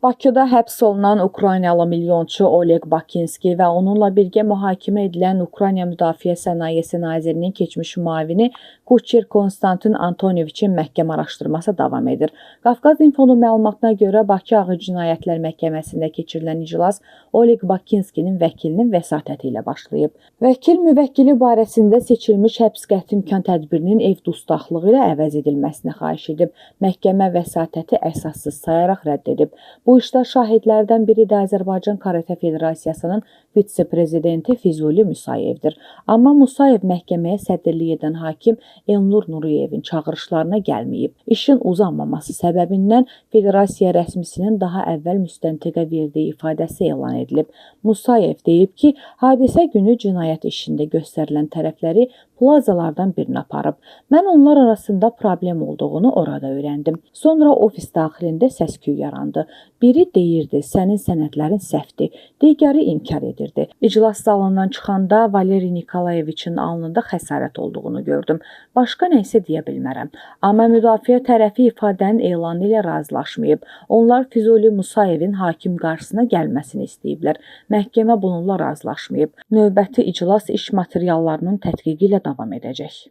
Bakıda həbs olunan Ukraynalı milyonçu Oleg Bakinski və onunla birgə mühakimə edilən Ukrayna Müdafiə Sənayesi Nazirinin keçmiş müavini Kuçer Konstantin Antonoviçin məhkəmə araşdırması davam edir. Qafqaz İnfonun məlumatına görə Bakı Ağır Cinayətlər Məhkəməsində keçirilən iclas Oleg Bakinskinin vəkilinin vəsatəti ilə başlayıb. Vəkil müvəkkili barəsində seçilmiş həbs qəti imkan tədbirinin ev dustaqlığı ilə əvəz edilməsini xahiş edib. Məhkəmə vəsatəti əsassız sayaraq rədd edib. Bu işdə şahidlərdən biri də Azərbaycan Karate Federasiyasının vitse-prezidenti Füzuli Musayevdir. Amma Musayev məhkəməyə sədrlik edən hakim Elnur Nuriyevin çağırışlarına gəlməyib. İşin uzanmaması səbəbindən federasiya rəsmisinin daha əvvəl müstəntiqə verdiyi ifadəsi elan edilib. Musayev deyib ki, hadisə günü cinayət işində göstərilən tərəfləri plazalardan birinə aparıb. Mən onlar arasında problem olduğunu orada öyrəndim. Sonra ofis daxilində səs-küy yarandı. Biri deyirdi, sənin sənədlərin səhvdir, digəri inkar edirdi. İclas zalından çıxanda Valeri Nikolayeviçin alnında xəsarət olduğunu gördüm. Başqa nə isə deyə bilmərəm. Amma müdafiə tərəfi ifadənin elanı ilə razılaşmayıb. Onlar Füzuli Musayevin hakim qarşısına gəlməsini istəyiblər. Məhkəmə bununla razılaşmayıb. Növbəti iclas iş materiallarının tədqiqi ilə davam edəcək.